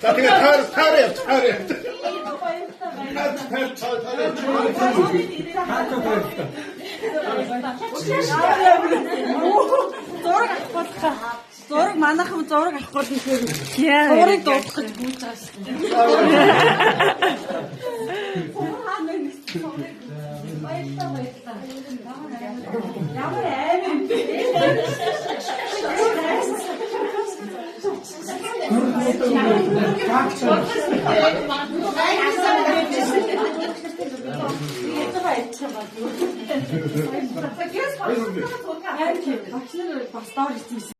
За, тэгээ таар таар яв, таар яв. Таар таар таар таар яв. Зураг авах болох. Зураг манайхан зураг авах бол гэхээр зургийг дуудах гэж гүйж байгаа шүү дээ. Баярлалаа, баярлалаа. Ямар аим юм бэ? Багш нар бас доор ирсэн.